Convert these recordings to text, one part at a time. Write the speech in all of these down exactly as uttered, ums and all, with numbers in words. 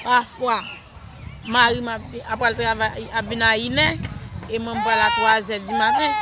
Pafwa, mari m ap, ap pral travay, ap vin a inè, e mwen m pral a twa zè di maten.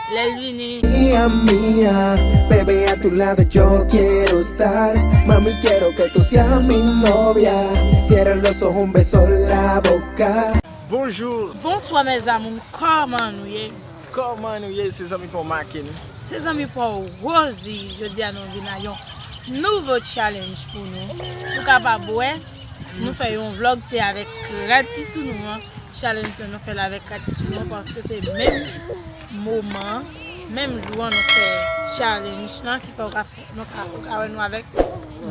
Lè l vini, Mía mía, bebé a tu lado yo quiero estar. Mami, quiero que tú seas mi novia. Cierra los ojos, un beso en la boca. Bonjou. Bonswa mes amours, kòman nou ye? Kòman nou ye? Se zanmi pa w Maken. Se zanmi pa w Rosie, jodi a nou vin a yon nouvo challenge pou nou. Si w kapab wè, nou fè yon vlog, se avèk rad ki sou nou an. Challenge sa nou fè l avèk rad ki sou nou an, paske se menm moman, menm jou an nou fè challenge lan, ki fè w ka fè, nou ka, ou ka wè nou avèk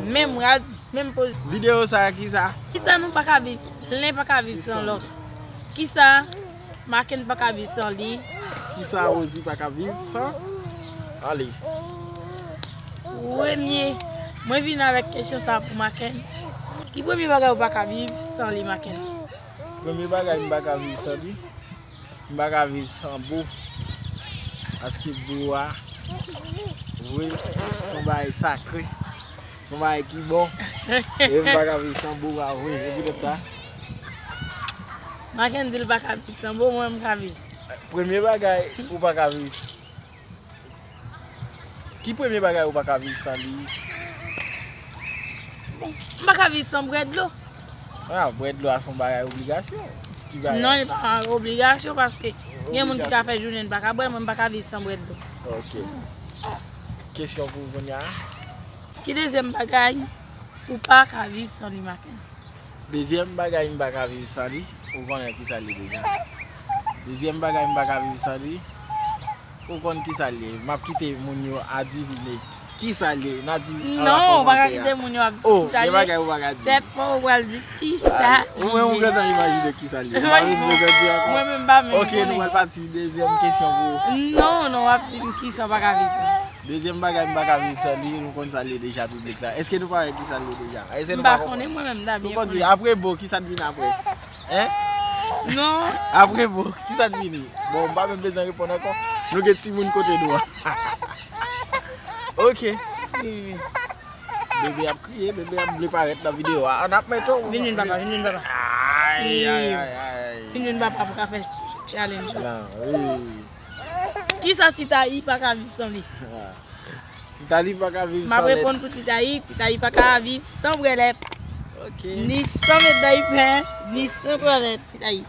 menm rad, menm poz. Videyo sa a, kisa? Kisa nou pa ka viv? Len pa ka viv san lòt. Kisa Maken pa ka viv san li? Kisa Rosie pa ka viv san? Ale. Premye, mwen vin avèk kesyon sa pou Maken. Ki premye bagay ou pa ka viv san li, Maken? Premye bagay m pa ka viv san li, m pa ka viv san bo. Paske bo a, wi, se yon bagay sakre. Se yon bagay ki bon. E m pa ka viv san bo a, wi. E poutèt sa. Maken di l pa ka viv san bo, mwen m ka viv. Premye bagay ou pa ka viv. Ki premye bagay ou pa ka viv san li? M pa ka viv san bwè dlo. Ah, bwè dlo a se yon bagay obligasyon. Ki bagay? Non, li pa yon obligasyon, paske gen moun ki ka fè jounen li pa ka bwè, mwen m pa ka viv san bwè dlo. Ok. Kesyon pou kounye a. Ki dezyèm bagay ou pa ka viv san li, Maken? Dezyèm bagay m pa ka viv san li, ou konnen kisa l ye deja. Dezyèm bagay m pa ka viv san li, ou konn kisa l ye. M ap kite moun yo adivine kisa l ye. N a di Non, ou pa ka kite moun yo ap di Oh, kisa gen l ye. Bagay ou pa ka di. Tèt pa ou pral di kisa Ou menm ou gentan imajine kisa l ye. M pa vin prezante ankò. Mwen menm pa menm Ok, nou pral pati dezyèm kesyon pou ou. Non, non, w ap di m kisa w pa ka viv san. Dezyèm bagay m pa ka viv san li, nou konn sa l ye deja piblik la. Èske nou pa wè kisa l ye deja? Èske M nou pa pa konprann? Konnen mwen menm, m ta Nou byen konn di, konnen. Apre bo, kisa k vin apre? Hein? Non, Apre bo, kisa k vini? Bon, m pa menm bezwen reponn ankò. Nou gen timoun kote nou an. Ok. Bebe ap kriye, bebe ap vle parèt nan videyo a. An ap mete w. Vin vin papa, vin vin papa. Ay, ay, ay, ay. Vin vin papa pou ka fè challenge la. Lan, wi. Kisa Titayi pa ka viv san li? Titayi pa ka viv M ap san lèt. Reponn pou Titayi. Titayi pa ka viv san bwè lèt. Ok. Ni san met nan ipen, ni san pran lèt, Titayi.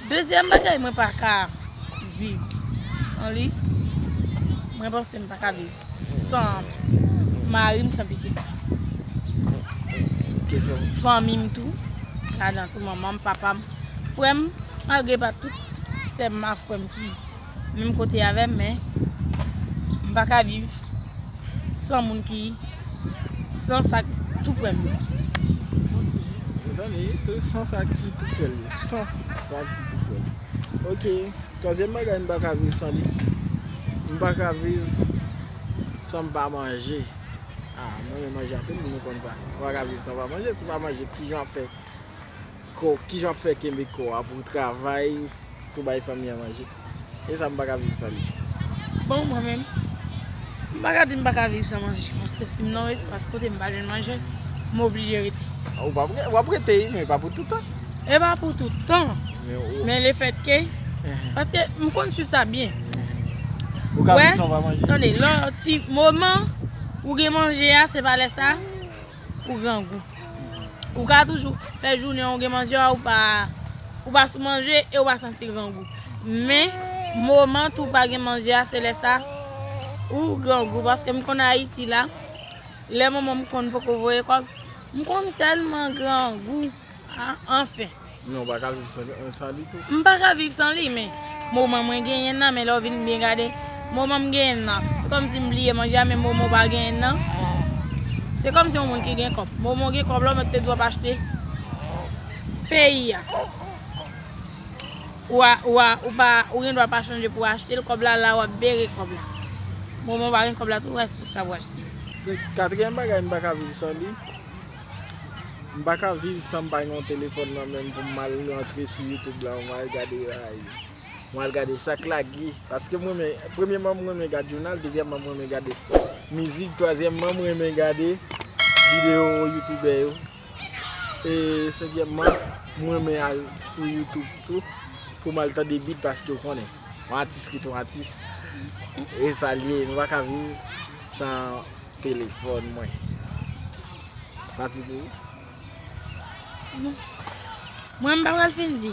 Dezyèm bagay mwen pa ka viv san li, mwen panse m pa ka viv san mari m, san pitit mwen. Kesyon. Fanmi m tou, ladan tou, manman m, papa m, frè m, malgre pa tout sè m ak frè m ki menm kote avè m, men m pa ka viv san moun ki, san sa k tou prè m yo. Mezanmi, tou san sa ki tou prè l yo. San sa ki tou prè l yo. Ok. Twazyèm bagay m pa ka viv san li. M pa ka viv san m pa manje. Ah, mwen menm manje anpil, moun konn sa. M pa ka viv san m pa manje. Si w pa manje, kijan w ap fè? Kò, kijan w ap fè kenbe kò a pou w travay, pou bay fanmi an manje? E sa m pa ka viv san li. Bon, mwen menm, m pa ka di m pa ka viv san manje. Paske si m nan yon espas kote m pa jwenn manje, m oblije rete. Ou p ap re- w ap rete, wi, men pa pou tout tan. E pa pou tout tan. Men ou- Men lefètke, paske m konn swiv sa byen. Ou ka Wè, viv san w pa manje. Tande, lè ti moman ou gen manje a, se pa lè sa ou grangou. Ou ka toujou fè jounen ou gen manje a, ou pa, ou pa sou manje e ou pa santi grangou. Men, moman tou pa gen manje a, se lè sa ou grangou. Paske m konn Ayiti la, lè manman m konn poko voye kòb, m konn tèlman grangou. Ah, anfen. Men ou pa ka viv san, san li tou. M pa ka viv san li, men moman mwen genyen nan, men lè w vin byen gade, moman m genyen nan, se kòmsi m bliye manje a, men moman w pa genyen nan, se kòmsi yon moun ki gen kòb. Moman w gen kòb la, w mèt te dwe ap achte peyi a. Ou a, ou a, ou pa, ou gen dwa pa chanje pou w achte l, kòb la la, w ap bere kòb la. Moman w pa gen kòb la tou, w wè tout sa pou w achte. Se katriyèm bagay m pa ka viv san li. M pa ka viv san m pa gen yon telefòn nan men m pou m al rantre sou YouTube la, m al gade, ay, m al gade sa k lage. Paske m renmen, premyèman, m renmen gade jounal, dezyèmman, m renmen gade mizik, twazyèmman, m renmen gade videyo youtubè yo. E senkyèmman, m renmen al sou YouTube tou pou m al tande beat paske w konnen, yon atis rete yon atis. E sa l ye, nou pa ka viv san telefòn mwen. Pati pou ou? Mwen m pa pral fin di.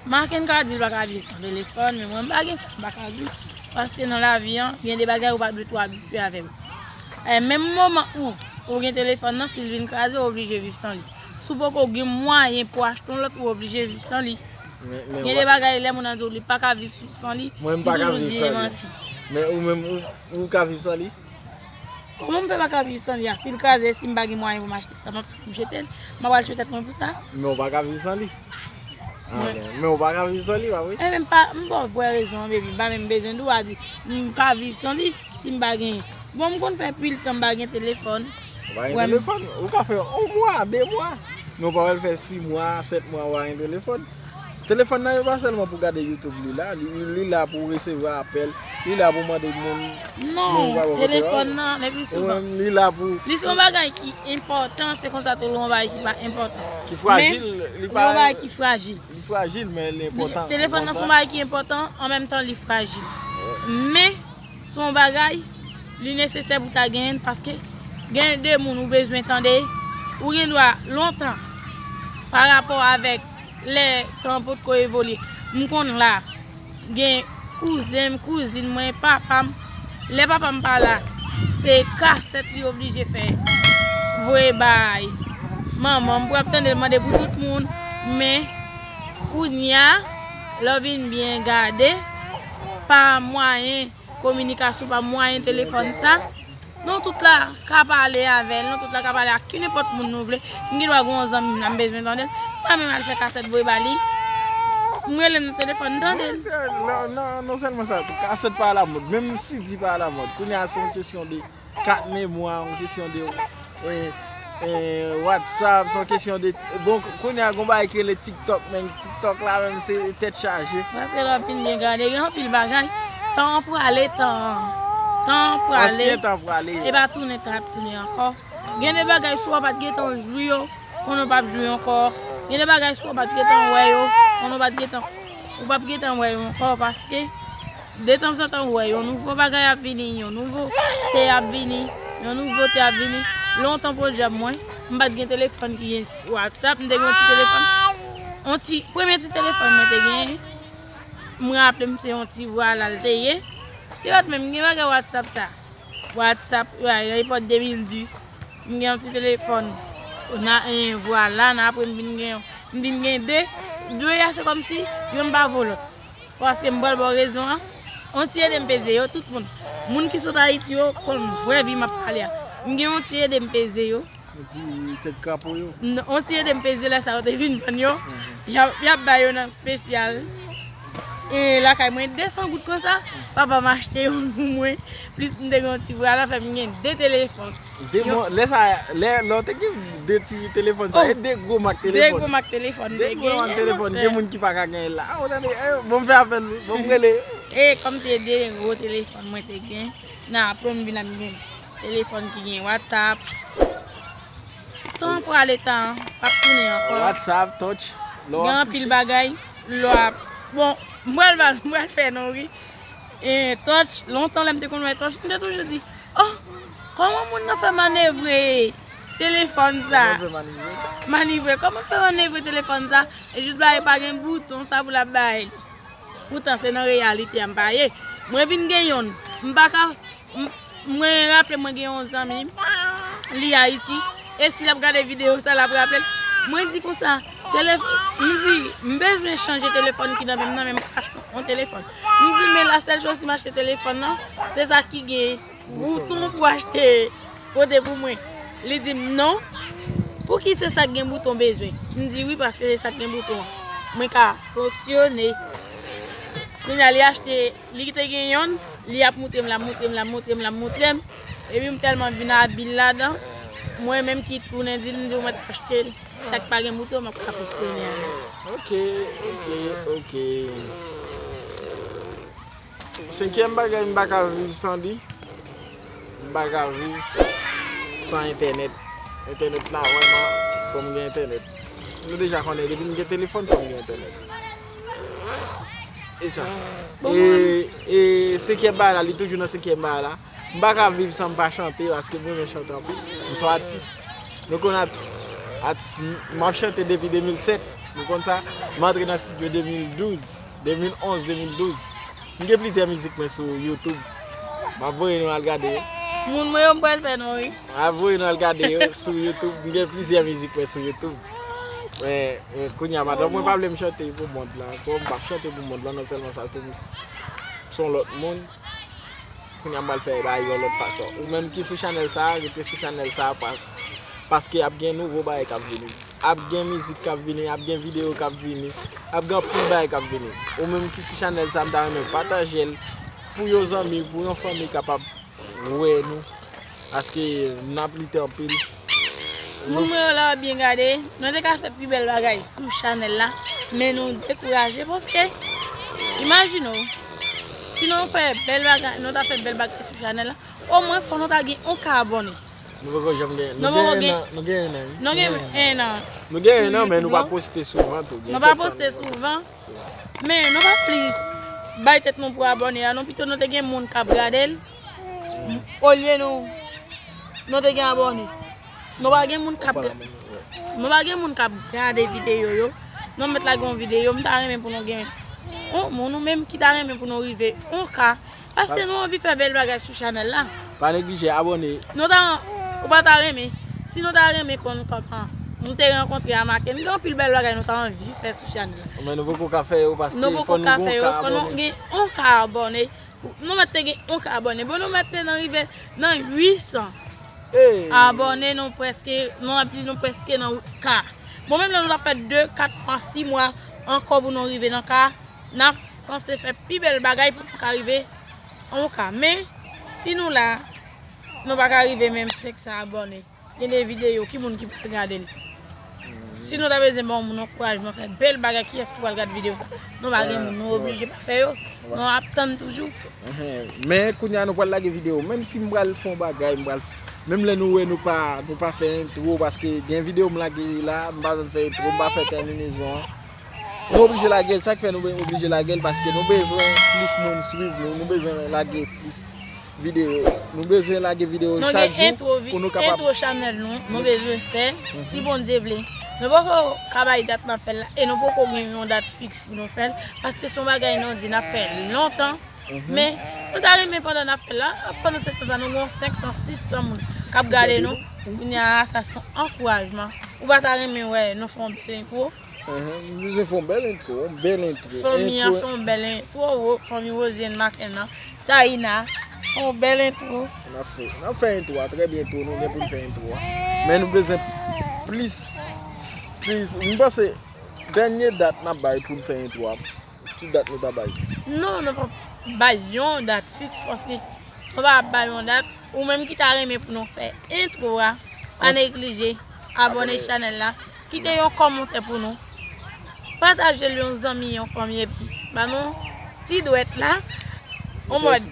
Maken ka di l pa ka viv san telefòn, men mwen m pa gen sa m pa ka di. Paske nan lavi an, gen de bagay ou pa dwe twò abitye avè l. E menm moman ou, ou gen telefòn nan, si l vin kraze, ou oblije viv san li. Si w poko gen mwayen pou achte yon lòt, ou oblije viv san li. Gen de bagay lè moun nan di w li pa ka viv san li, li toujou di e manti. Men ou menm, ou, ou ka viv san li? Kòman m fè pa ka viv san li a? Si l kraze, si m pa gen mwayen pou m achte sa, m ap fè m jete l? M ap al tchwe tèt mwen pou sa? Men ou pa ka viv san li. Ah, men ou pa ka viv san li, pa vre? Ebyen, m pa, m ba w vrè rezon an, baby. M pa menm bezwen di w a di m ka viv san li si m pa genyen. Bon, m konn fè pil tan m pa gen telefòn. Ou pa gen telefòn? Ou ka fè yon mwa, de mwa. Men ou pa wè l fè sis mwa, sèt mwa ou pa gen telefòn. Telefòn nan yo pa sèlman pou gade YouTube li la, li, li la pou resevwa apèl, li la pou mande moun. Non, telefòn nan, le pli souvan. Li la pou. Li se yon bagay ki enpòtan, se konsa tou l yon bagay ki pa enpòtan. Ki frajil, li pa. Yon bagay ki frajil. Li frajil, men li enpòtan. Telefòn nan se yon bagay ki enpòtan, an menm tan li frajil. Men, se yon bagay, li nesesè pou ta genyen l, paske gen de moun ou bezwen tande, ou gen dwa lontan, pa rapò avèk lè tan potko evolye. M konn la, gen kouzen m, kouzin mwen, papa m. Lè papa m pa la, se kasèt li oblije fè. Voye bay manman m pou ap tande l mande pou tout moun. Men, kounye a, lè w vin byen gade, pa mwayen kominikasyon, pa mwayen telefòn sa, nou tout la ka pale avè l, nou tout la ka pale ak ki nenpòt moun nou vle. M gen dwa gen yon zanmi m la, m bezwen tande l. M pa menm al fè kasèt voye ba li. M rele l nan telefòn, m tande l. Non, non, non sèlman sa, kasèt pa alamòd, menm C D pa alamòd. Kounye a se yon kesyon de kat memwa, yon kesyon de e, e, WhatsApp, se yon kesyon de. Bon, kounye a, gon bagay ki rele TikTok, men TikTok la menm, se tèt chaje. Paske lè w ap vin byen gade, gen anpil bagay. Tan an prale, tan an. Tan an prale. Ansyen tan prale. E pa tounen tan ap tounen ankò. Gen de bagay, si w pa t gentan jwi yo, konnen w p ap jwi yo ankò. Gen de bagay, si w pa t gentan wè yo, konnen w pa t gentan, ou p ap gentan wè yo ankò, paske detanzantan ou wè yon nouvo bagay ap vini, yon nouvo te ap vini, yon nouvo te ap vini. Lontan podyab mwen, m pa t gen telefòn ki gen WhatsApp, m te gen yon ti telefòn. Yon ti, premye ti telefòn mwen te gen, m raple m se yon ti vwala l te ye. Li pa t menm gen bagay WhatsApp sa. WhatsApp, nan epòk de mil dis, m gen yon ti telefòn. Nan, e, vwala, nan apre m vin gen, m vin gen de. De a se kòmsi yonn pa vo lòt. Paske m pral ba w rezon an. On ti ede m peze yo, tout moun. Moun ki sot Ayiti yo konn vrè vi m ap pale a. M gen on ti ede m peze yo. On ti tèt krapo yo. On ti ede m peze lè sa yo te vin vann yo. Y ap, y ap ba yo nan espesyal. E lakay mwen, de san goud konsa, papa m achte youn pou mwen. Plis m te gen yon ti vwala, fè m gen de telefòn. De bon, lè sa, lè, lè w te gen de ti telefòn sa, e de gwo mak telefòn. De gwo mak telefòn m te gen. De gwo mak telefòn, gen moun ki pa ka genyen la. A, ou tande, e, bon, m fè apèl wi, bon, m rele. E kòmsi e de gwo telefòn mwen te gen, nan apre m vin ap gen telefòn ki gen WhatsApp. Tan prale tan p ap tounen ankò. WhatsApp, touch, lè w ap touche. Gen anpil bagay, lè w ap, bon, m pral, m pral fè non wi. E, touch, lontan lè m te konn wè touch, m te toujou di, oh, kòman moun nan fè manevre telefòn sa? Manevre, manevre. Manevre, kòman l fè manevre telefòn sa? E jis bagay pa gen bouton sa pou l ap bay li. Poutan se nan reyalite a m pa ye. Mwen vin gen yonn. M pa ka, m, mwen raple mwen gen yon zanmi m, li Ayiti. E si l ap gade videyo sa, l ap raple l. Mwen di konsa, telef-, m di, m bezwen chanje telefòn ki nan men m nan, men m pa ka achte yon telefòn. M di, men la sèl chòz si m achte telefòn nan, se sa ki gen bouton pou achte pote pou mwen. Li di m non. Pouki se sa k gen bouton bezwen? M di wi, paske se sa k gen bouton an. Mwen ka fonksyone. Kounye a li achte, li te gen yonn, li ap moutre m, l ap moutre m, l ap moutre m, l ap moutre m. Epi m tèlman vin abil ladan, mwen menm ki tounen di l, m di w mwen t achte l. Sa k pa gen bouton, m ap ka fonksyone avè l. Ok, ok, ok. Senkyèm bagay m pa ka viv san li, m pa ka viv san entènèt. Entènèt la, vrèman, fò m gen entènèt. Nou deja konnen, depi m gen telefòn, fò m gen entènèt. E sa. E, e senkyèm bagay la, li toujou nan senkyèm bagay la. M pa ka viv san m pa chante, paske m renmen chante anpil. M se yon atis. Nou konn atis. Atis, m, m ap chante depi de mil sèt. Nou konn sa? M antre nan estidyo de mil douz, de mil onz, de mil douz. M gen plizyè mizik mwen sou YouTube. M ap voye nou al gade yo. Moun mwen yo, m pral fè non, wi. M ap voye nou al gade yo sou YouTube. M gen plizyè mizik mwen sou YouTube. Men, men kounye a, madanm mwen pa vle m chante pou mond lan ankò. M p ap chante pou mond lan, non sèlman sa tou, m s-, s on lòt moun. Kounye a, m pral fè bagay yon lòt fason. Ou menm ki sou chanèl sa a, rete sou chanèl sa a, pas-, paske ap gen nouvo bagay k ap vini. Ap gen mizik k ap vini, ap gen videyo k ap vini, ap gen anpil bagay k ap vini. Ou menm ki sou chanèl sa, m ta renmen pataje l pou yon zanmi, pou yon fanmi kapab wè nou. Paske n ap lite anpil. Moun mwen yo la w ap byen gade, nou te ka fè pi bèl bagay sou chanèl la, men nou dekouraje paske, imajine w, si nou fè bèl bagay, nou ta fè bèl bagay sou chanèl la, omwen fò nou ta gen yon ka abòne. Nou poko janm gen. Nou poko gen. Nou gen en an, nou gen en an, wi. Nou gen en an. Nou gen en an, men nou pa poste souvan tou. Nou pa poste souvan. Men nou pa plis bay tèt nou pou abòne a, non, pito nou te gen moun k ap gade l, olye nou, nou te gen abòne. Nou pa gen moun k ap ga-, nou pa gen moun k ap gade videyo yo. Nou mèt lage yon videyo, m ta renmen pou nou gen yon moun ou menm ki ta renmen pou nou rive yon ka. Paske nou anvi fè bèl bagay sou chanèl la. Pa neglije abòne. Nou ta, ou pa ta renmen. Si nou ta renmen konn kòman nou te rankontre a Maken, gen anpil bèl bagay nou ta anvi fè sou chanèl la. Men nou poko ka fè yo paske fò nou gen yon ka abòne. Nou poko ka fè yo, fò nou gen yon ka abòne. Nou mèt te gen yon ka abòne. Bon, nou mèt te nan rive nan uit san abòne, nou prèske, nou ap di nou prèske nan wout ka. Bon, menm lè nou ta fè de, kat mwa, sis mwa ankò pou nou rive nan ka, n ap sanse fè pi bèl bagay pou nou ka rive yon ka. Men, si nou la, nou pa ka rive menm senk san abòne. Gen de videyo, ki moun ki pral gade l? Si nou ta bezwen ba yon moun ankourajman fè bèl bagay, kiyès ki pral gade videyo sa? Nou pa gen moun, nou oblije pa fè yo. Nou ap tann toujou. Enhen. Men kounye a nou pral lage videyo. Menm si m pral fè yon bagay, m pral, menm lè nou wè nou pa, nou pa fè entwo, paske gen videyo m lage la, m pa janm fè entwo, m pa fè tèminezon an. Nou oblije lage l, sa k fè nou be-, oblije lage l, paske nou bezwen plis moun swiv nou, nou bezwen lage plis videyo. Nou bezwen lage videyo chak jou pou nou kapab. Nou gen entwo vi-, entwo chanèl nou, nou bezwen fè, si Bondye vle. Nou poko ka bay dat n ap fè l la, e nou poko gen yon dat fiks pou nou fè l, paske se yon bagay nou di n ap fè lontan. Men, nou ta renmen pandan n ap fè l la, pandan se tan sa, nou gen yon senk san, sis san moun k ap gade nou. Kounye a, sa se yon ankourajman. Ou pa ta renmen wè nou fè yon bèl entwo? Enhen, nou bezwen fè yon bèl entwo, yon bèl entwo. Fanmi an fè yon bèl entwo, Ro-, fanmi Rosiane Maken nan, Taïna, fè yon bèl entwo. N ap fè, n ap fè entwo a, trè byento, nou gen pou n fè entwo a. Men nou bezwen plis, plis, m panse, dènye dat n ap bay pou n fè entwo a, ki dat nou ta bay? Non, nou pa bay yon dat fiks, paske nou pa bay yon dat. Ou menm ki ta renmen pou nou fè entwo a, pa neglije abòne chanèl la, kite yon kòmantè pou nou, pataje l yon zanmi, yon fanmi, epi ba nou ti dwèt la. Yon mòd,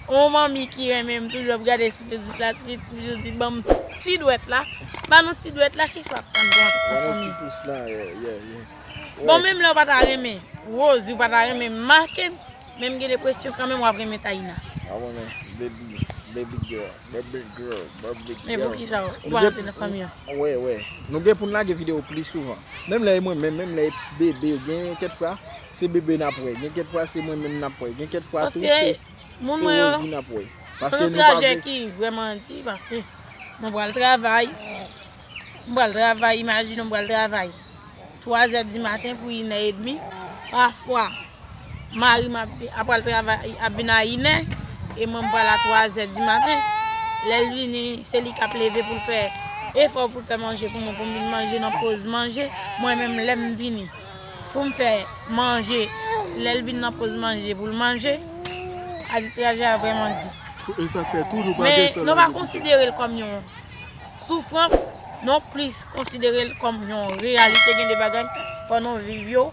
yon manmi ki renmen m toujou ap gade sou Facebook la, ki toujou di ban m ti dwèt la. Ba nou ti dwèt la, kisa w ap tann pou yon fanmi? Ba nou ti pous la, yeah, yeah, yeah. Bon, menm lè w pa ta renmen Rosie, w pa ta renmen Maken, men m gen lenpresyon kanmenm w ap renmen Taïna. A bon, men, baby, baby girl, baby girl, baby girl. Men poukisa w pa antre nan fanmi an? Wè, wè. Nou gen pou n lage videyo plis souvan. Menm lè e mwen menm, menm lè e bebe, gen kèk fwa, se bebe n ap wè. Gen kèk fwa, se mwen menm n ap wè. Gen kèk fwa tou, se, se Rosie n ap wè. Paske nou pa vle. Yon trajè ki vrèman di, paske mwen pral travay. M pral travay, imajine w, m pral travay twa zè di maten pou inè edmi. Pafwa, mari m ap, ap pral travay, ap vin a inè, e mwen m pral a twa zè di maten. Lè l vini, se li k ap leve pou l fè efò pou l fè manje pou mwen, pou m vin manje nan poz manje. Mwen menm, lè m vini pou m fè manje, lè l vin nan poz manje pou l manje, a di trajè a vrèman di. E sa k fè tou nou pa gen tan. Men nou pa konsidere l kòm yon soufrans, nou plis konsidere l kòm yon reyalite. Gen de bagay, fò nou viv yo.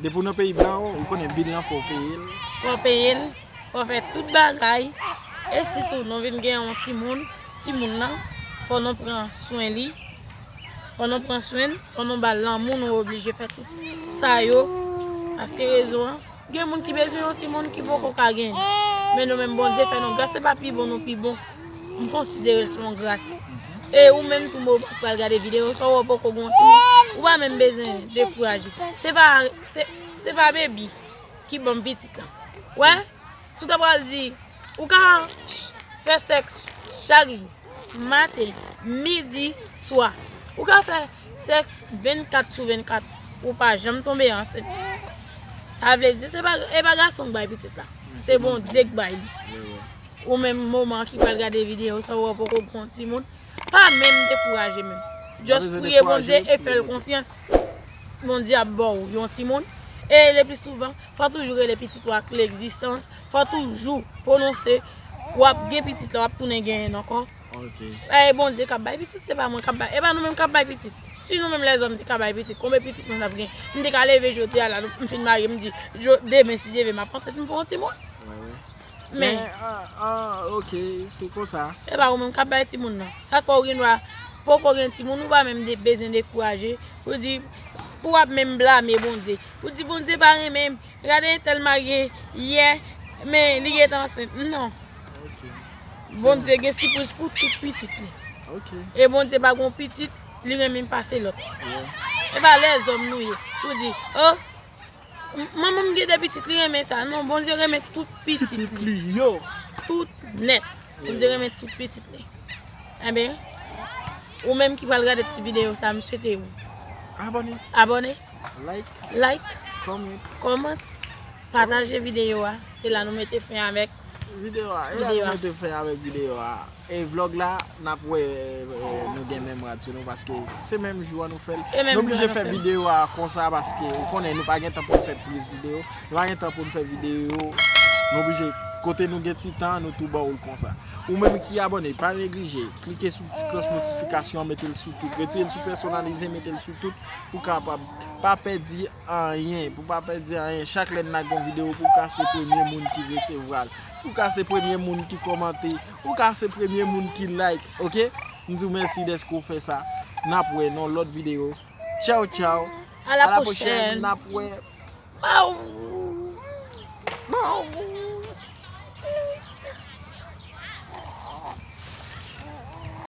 Depi w nan peyi blan, ou konnen bil lan fò w peye l. Fò w peye l, fò w fè tout bagay. E sitou, nou vin gen yon timoun, timoun nan, fò nou pran swen li. Fò nou pran swen n, fò nou ba l lanmou, nou oblije fè tout sa yo. Paske rezon an, gen moun ki bezwen yon timoun ki poko ka genyen. Men nou menm Bondye fè nou gras, se pa pi bon nou pi bon. M konsidere l se yon gras. E ou menm tou moman k pral gade videyo sa, ou poko gen yon timoun, ou pa menm bezwen dekouraje. Se pa, se, se pa baby ki ban m pitit lan. Wè? Si w ta pral di, ou ka ch- fè sèks chak jou, maten, midi, swa. Ou ka fè sèks vennkat sou vennkat, ou pa janm tonbe ansent. Sa vle di, se pa, e pa gason k bay pitit la. Se Bondye k bay li. Ou menm moman ki pral gade videyo sa, ou poko gen yon timoun, pa menm dekouraje menm. Just priye Bondye e fè l konfyans. Bondye ap ba w yon timoun. E le pli souvan, fò toujou rele pitit ou ak legzistans. Fò toujou pwononse w ap gen pitit la, w ap tounen genyen l ankò. E Bondye k ap bay pitit, se pa mwen k ap bay. E pa nou menm k ap bay pitit. Si nou menm lèzòm te ka bay pitit, konbyen pitit nou t ap gen? M te ka leve jodi a la, m fin marye, m di, demen, si Dye vle, m ap ansent, m fè yon timoun. Men, ok, se konsa. E pa ou menm k ap bay timoun nan. Sa k fè ou gen dwa poko gen timoun, ou pa menm de, bezwen dekouraje. Pou di, pou w ap menm blame Bondye. Pou di, Bondye pa renmen m. Gade entèl marye yè, men li gentan ansent. Non. Bondye gen sipriz pou tout pitit li. E Bondye pa gen yon pitit, li renmen pase lòt. E pa lèzòm nou ye. Pou di, oh, M- Manman m gen de pitit, li renmen sa. Non, Bondye renmen tout pitit li. Tout nèt. Bondye renmen tout pitit li. Enben, ou menm ki pral gade ti videyo sa, m swete ou abòne, abòne, like, like, comment, comment, pataje videyo a. Se la nou mete fen avèk videyo a. E la nou mete fen avèk videyo a. E vlòg la, n ap wè, nou gen menm rad sou nou, paske se menm jou an nou fè l. Nou oblije fè videyo a konsa paske ou konnen nou pa gen tan pou n fè plis videyo. Nou pa gen tan pou n fè videyo. Nou oblije, kote nou gen ti tan, nou tou ba w l konsa. Ou menm ki abòne, pa neglije klike sou ti klòch notifikasyon an, mete l sou tout. Retire l sou pèsonalize, mete l sou tout pou kapab pa pèdi anyen, pou pa pèdi anyen. Chak lè n lage yon videyo, pou w ka se premye moun ki resevwa l. Ou ka se premye moun ki kòmante. Ou ka se premye moun ki like, ok? M di w mèsi dèske w fè sa. N ap wè nan lòt videyo. Tchaw, tchaw. A la pwochèn. N ap wè. Baw. Baw.